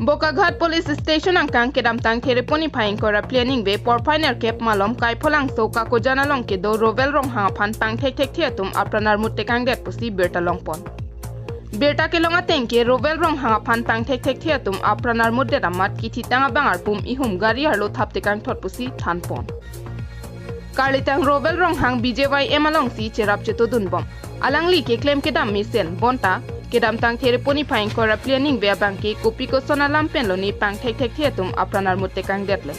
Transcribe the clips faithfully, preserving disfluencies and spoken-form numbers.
Bokaghat Police Station angkang kedamtang Thereponi phai ingkoi ra phli aningve porphai nerkep malom Kaipholangso Kakojan along kedo Rovel Ronghang aphan pangthekthekthe atum apran armut tekangdet pusi birta longpon. Birta kelong ateng ke Rovel Ronghang aphan pangthekthekthe atum apran armutdet amat kithitang abang arpum ihum gari arlo thap tekangthot pusi thanpon. Karlitang Rovel Ronghang B J Y M alongsi cherap chetodunbom. Alangli keklem kedam mesen bonta kedamtang Thereponi phai ingkoi ra phli aningve abang ke kopi koson alam pen lone pangthekthekthe atum apran armut tekangdet le.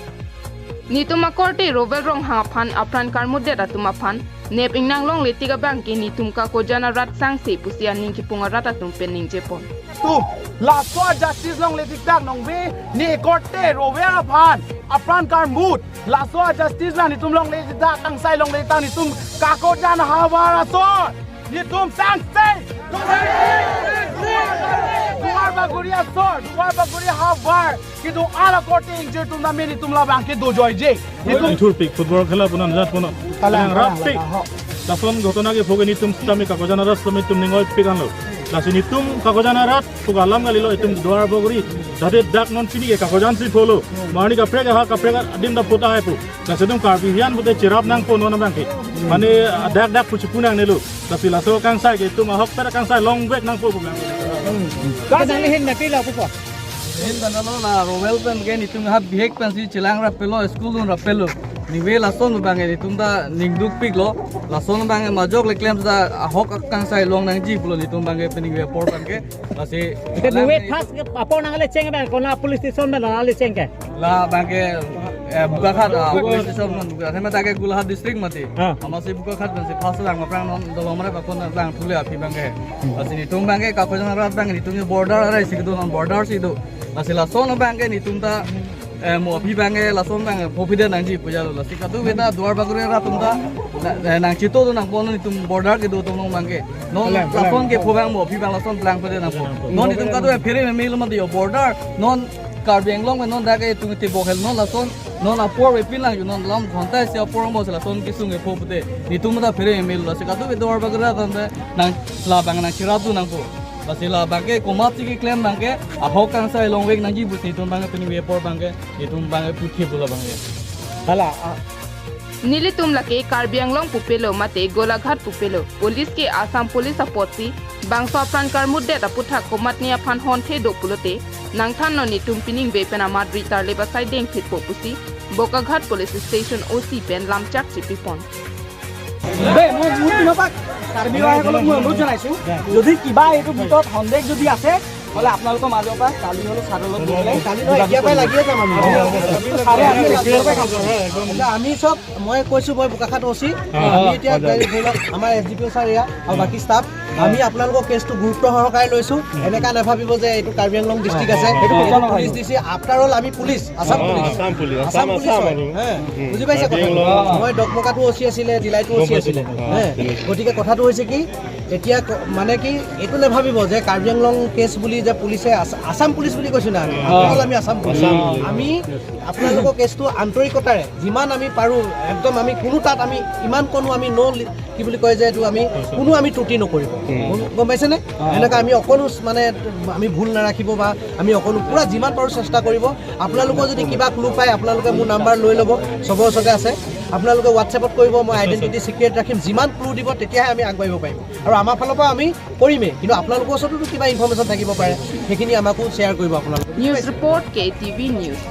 Nitum akorte Rovel Ronghang aphan apran karmutdet atum aphan nep ingnang longle tik abang ke nitum Kakojan arat sangse pusi aning kipung arat atum pen ningjepon. Tum, laso justice longle tik dak nongve, ne korte Rovel aphan apran karmut, laso justice la nitum longle tik dak, kangsai longle tik dak, nitum Kakojan havar asor, nitum sangse. Duar Bagori asor, Duar Bagori havar kedo ala korte ingjir atum name nitum labang ke dojoije. Nitum ithurpik football khela punan jat punan. Kalang, kalang, rapik. Kalang, ho. Lason ghotona ke phoge nitum sitame Kakojan arat sitame itum ning oipik anlo. Lasi nitum Kakojan arat phoge alam kalilo, itum Duar Bagori. Tadi dak non pini ke Kakojan si pholo. Marni kaprek ha kaprek adim da pota hai pu. Lasi itum Karbi hian pute cherap nangpo non abang ke. Mane dak dak pusi pu nangnelo. Lasi laso kangsai ke itum ahok pada kangsai longvek nangpo pu abang. Kadang lihin na pila pu po. Hin bandalo na Rovel pen ke nitum ha bihek pensi chelang rapelo, school dun rapelo. Nive lason abang ke nitum ta ning dukpiklo. Lason abang ke majok le klem ta ahok akangsai long nangji pulo nitum abang ke pini ve apor abang ke. Lasi ite nive first ke apor nangle cheng abang kona police station abang nangle cheng ke. Labang ke, eh, Bokaghat, ah, police station non Bokaghat. Hema ta ke Golaghat district mati. Ah. Amatsi Bokaghat pensi first lang aphrang non dolomare bakon lang thule aphi abang ke. Lasi nitum abang ke Kakojan arat abang nitum ke border arai si kedo non border si do. Lasi lason abang ke nitum ta, eh, mo aphi abang ke lason abang ke phophide nangji pu jalo. Lasi kadokave ta Duar Bagori arat atum ta, na, eh, nangchetodun nangpo non nitum border kedo atum along abang ke. Non kalang, kalang, lason kepho abang mo aphi abang lason plangphide nangpo. Non nitum kadokave phere meme lo mati yo border. Non Karbi Anglong pen non dak ke itum tebok hel non lason non apor vepin lang yo non lam ghonta isi apor mo si lason kesung kepho pute. Nitum ta phere meme lo si kadokave Duar Bagori arat atum te nang labang nangcherapdun nangpo. Lasi labang ke komatsi keklem abang ke ahok kangsai longvek nangji pusi nitum abang ke pini ve apor abang ke nitum abang ke puthi pu labang ke. Hala, ah. Nelitum lake Karbi Anglong pupelo mate Golaghat pupelo. Police ke Assam Police apotsi bangso apran karmutdet aputhak komatne aphan honthe do pulote nangthannon, nitum pining ve pen amat ritar le basai dengphitpo pusi Bokaghat Police Station O C pen lamchak chipipon. দেই, মই মোৰ পিনৰ পৰা কাৰ্বি ৰাইজসকলক মই অনুৰোধ জনাইছোঁ, যদি কিবা এইটো গোটত সন্দেহ যদি আছে, হ'লে আপোনালোকৰ মাজৰ পৰা কালি হ'লেও ছাৰৰ লগত গৈ পেলাই কালি নহয়, এতিয়াৰ পৰাই লাগিয়ে যাম আমি। ছাৰে আমি এতিয়াৰ পৰাই কাম কৰিম। এতিয়া আমি চব, মই কৈছোঁ, মই বোকাখাত অ চি, আমি এতিয়া ধৰি লওক আমাৰ এছ ডি পি অ' ছাৰ এয়া আৰু বাকী ষ্টাফ, আমি আপোনালোকৰ কেছটো গুৰুত্ব সহকাৰে লৈছোঁ। এনেকা নাভাবিব যে এইটো কাৰ্বি আংলং ডিষ্ট্ৰিক্ট আছে, এইটো police D C, after all আমি পুলিচ, আছাম পুলিচ। আছাম পুলিচ, আছাম আছাম পুলিচ আছাম হয়। আৰু। হে, বুজি পাইছে কাৰ্বি কথাটো? আংলং। মই ডকমকাটো অ চি আছিলে, ডিলাইটো অ চি আছিলে। হে, গতিকে কথাটো হৈছে কি, এতিয়া ক-, মানে কি, এইটো নাভাবিব যে কাৰ্বি আংলং কেছ বুলি যে পুলিচে আছ-, আছাম পুলিচ বুলি কৈছোঁ না আমি, আফটাৰ অল আমি আছাম পুলিচ। আছাম পুলিচ। আমি আপোনালোকৰ কেছটো আন্তৰিকতাৰে যিমান আমি পাৰোঁ, একদম আমি কোনো তাত আমি ইমান কোনো আমি ন লি-, কি বুলি কয় যে এইটো আমি কোনো আমি ত্ৰুটি নকৰিব। গম, গম পাইছেনে? এনেকুৱা আমি অকণো চ-, মানে আমি ভুল নাৰাখিব বা আমি অকণো পূৰা যিমান পাৰোঁ চেষ্টা কৰিব। আপোনালোকৰ যদি কিবা ক্লু পায়, আপোনালোকে মোৰ নাম্বাৰ লৈ ল'ব, চবৰ ওচৰতে আছে। আপোনালোকে WhatsApp-ত কৰিব, মই আইডেণ্টিটি চিক্ৰেট ৰাখিম। যিমান ক্লু দিব, তেতিয়াহে আমি আগবাঢ়িব পাৰিম। আৰু আমাৰ ফালৰ পৰা আমি কৰিমেই, কিন্তু আপোনালোকৰ ওচৰতো কিবা ইনফৰমেশ্যন থাকিব পাৰে, সেইখিনি আমাকো শ্বেয়াৰ কৰিব আপোনালোকে। News report, K T V News.